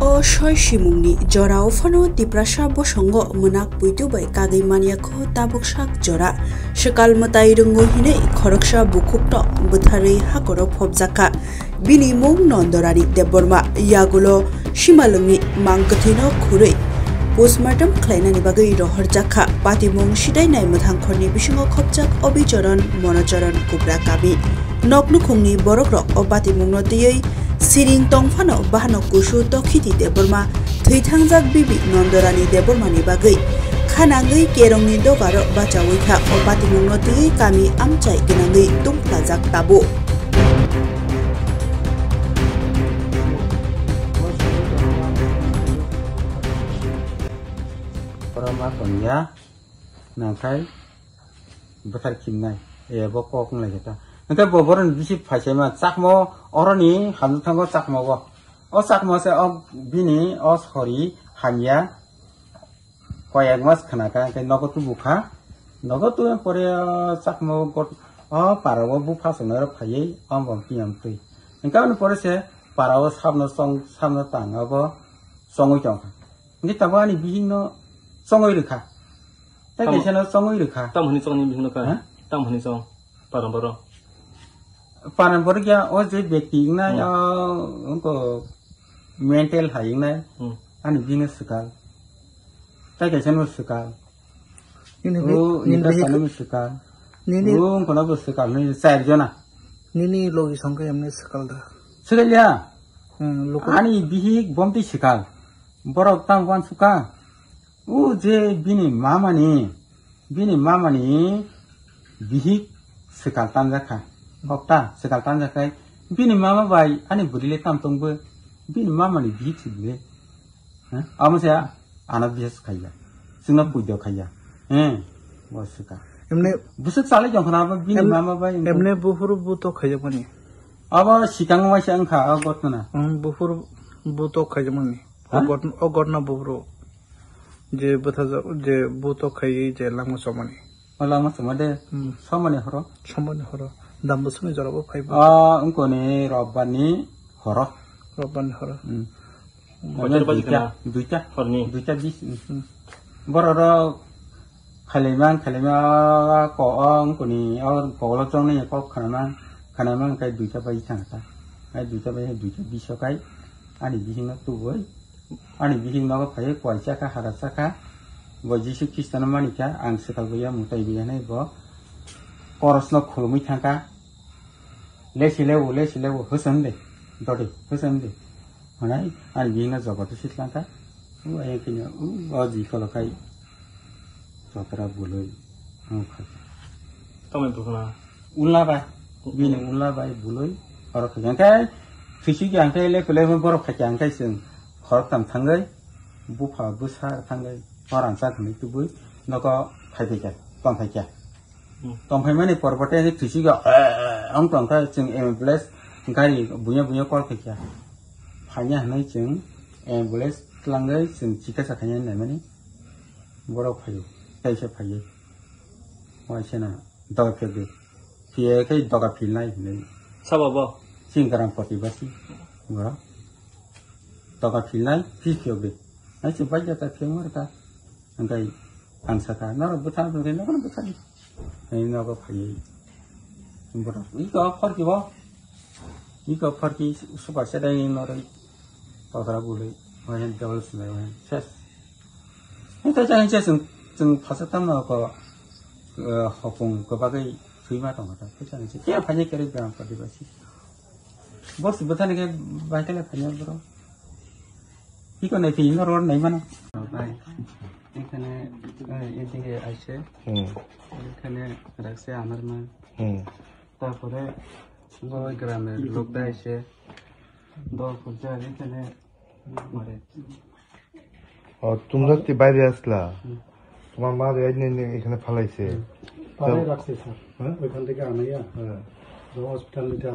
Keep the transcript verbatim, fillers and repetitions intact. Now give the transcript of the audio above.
O soi simungni jorao phano Tiprasa bosongo mwnak puitu bai kagwi manya kho tabuk sak jora. Swkal mwtai rwngo hinwi khoroksa bukhukno bwtharwi hakoro phobjakha. Bini mung Nondorani Debbarma. Yagulo simalwngni mang kwthwino khurwi postmortem khlainani bagwi rohorjakha. Patimung sidai nai mwthangkhorni bisingo khopjak Obicharan Monocharan Kubra kami. Nok nukhungni borokrok o patimungno twiwi siring tong phano bahano kusu Tokhiti Debbarma thwi thangjak bibi Nondorani Debbarmani bagwi khanangwi kerongni dogaro bachawi kha. O patimungno twiwi kami amchai gwnangwi tungphlajak tabuk. Borok ma tongya, nangkhai bwthar khimnai, e, bo kok wng lai khe ta. Hwnkhe bo boroni bisi phaisaima chakmo, oroni hamjwk thango chakmo bo. O chakmo se o bini o sori hamya, koyek mas khna kha, hwnkhe nogo tubu kha. Nogo tubui pore o chakmo got-, o para o bupha chwngno phaiwi o bo piyam twi. Hwnkhe aboni pore se para o sabno chong, sabno tang abo chongwi tong kha. Hwnkhe tabuk ani bihikno chongwi rwkha. Tei tamo, kaisano chongwi rwkha. Tamo hwnwi chongni bihikno kha? Ha? Tamo hwnwi chong? Paran boro. Paran boro kya o je bekti wngnai, hmm, o, wngko mental hai wngnai. Hmm. Ani bihikno swkal. Tei kaisano swkal. Nini bi-, o, nini nika bihik-, sanwi swkal. Nini o, wngkona bo swkal, nini char jona. Nini logi songkhe emne swkal da. Swkal ya? Hmm, luku. Ani bihik bomti swkal. Borok tamo uansukha. O je bini mamani, bini mamani bihik swkal tanjakha. Okta swkal tanjakhai. Bini mama bai ani bwrwile tam tongbo. Bini mamani bihik sibile. Ha? Amo se ano bihik khaiya. Chwngno puido khaiya. He. Bo swkal. Emne bwswk salai jongkhana abo bini em-, mama bai emne buphuru buto khaijakmani. Abo sikang waisa wngkha o gotna. Hmm, buphuru buto khaijakmani. Ha? O got-, o gotna buphuru. Je bwthajak, je buto khaiwi je lama chomani. O lama choma de, hmm, somani horo? Somani horo. Dambusukni jorabo phaibo. Ah, wngkoni robbarni horo. Robbarni horo. Hmm. Kotor baji duita, khana? Duita. Horni? Duita bis. Hmm. Hmm. Borok rok khailaimang, khailaima ko, o wngkoni, o koklo chongnai kok khanaimang, khanaimang kai duita bai thangkha. Ai duita bai, duita biso kai, ani bihikno tubui. Ani bihik nogo phaiwi kuai chakha, hara chakha, bo Jisu Khristono manikha, ang swkal buya, mwtai buya hinwi bo korosno khulumwi thangkha. Lesi lebu, lesi lebu, hwsong de, dodi, hwsong de. Hwnai ani bihikno jogoto sitlangkha. O ayang khe o, o jikolo khai. Chokra bului. Ang kha. Tamni bukhuna? Unla bai. Bini unla bai bului. Oro khe hwnkhe thwisi khe hwnkhe le pele borok khaikhe hwnkhe chwng khoroktham thangwi bupha bwsa thangwi hor ang chak hinwi tubui nogo phai phaikha, tong phaikha. Hmm. Tong phaimani porbote thwisi khe, eh, eh, ong tongkha chwng ambulance gari buya buya call khaikha. Phaina hinwi chwng ambulance twlangwi chwng chikitsa khaina naimani. Borok phaio, kaisa phaio. Waisana doga phiyok di. Phiya khe doga philnai hinwi. Sabo bo? Chini Gram Protibasi. Borok. Doga philnai, phi phiyok di. Ai se bai jata phiyok mar ka. Angkai ang saka, noro bwtha, bwtha, noro bwtha di. Ai nogo phaiwi. Borok. Iko phorki bo. Iko phorki super sedai noroi. Kothra bului, wahen double sinai wahen ses. Hwnkhe chang se chwng, chwng phasaktang no ko, eh, hopung kwbagwi thwima tongo ta. Hwnkhe chang se khe phaini kwrwi Gram Protibasi. Boss bwthani khe bai khe le phaini bro. Iko nai phi no road nai mano. ভাই, এখানে, এই, এদিকে আইছে। হুম। এখানে রাখছে আমার মা। হুম। তারপরে ওই গ্রামের লোকটা এসে দল খুলছে আর এখানে মারে। ও, তোমরা কি বাইরে আসলা? হুম। তোমার মা এই নিয়ে, নিয়ে এখানে ফালাইছে? হুম। তো পাড়ে রাখছে, স্যার। হ্যাঁ? ওইখান থেকে আনাইয়া হ্যাঁ। তো হসপিটাল নিতে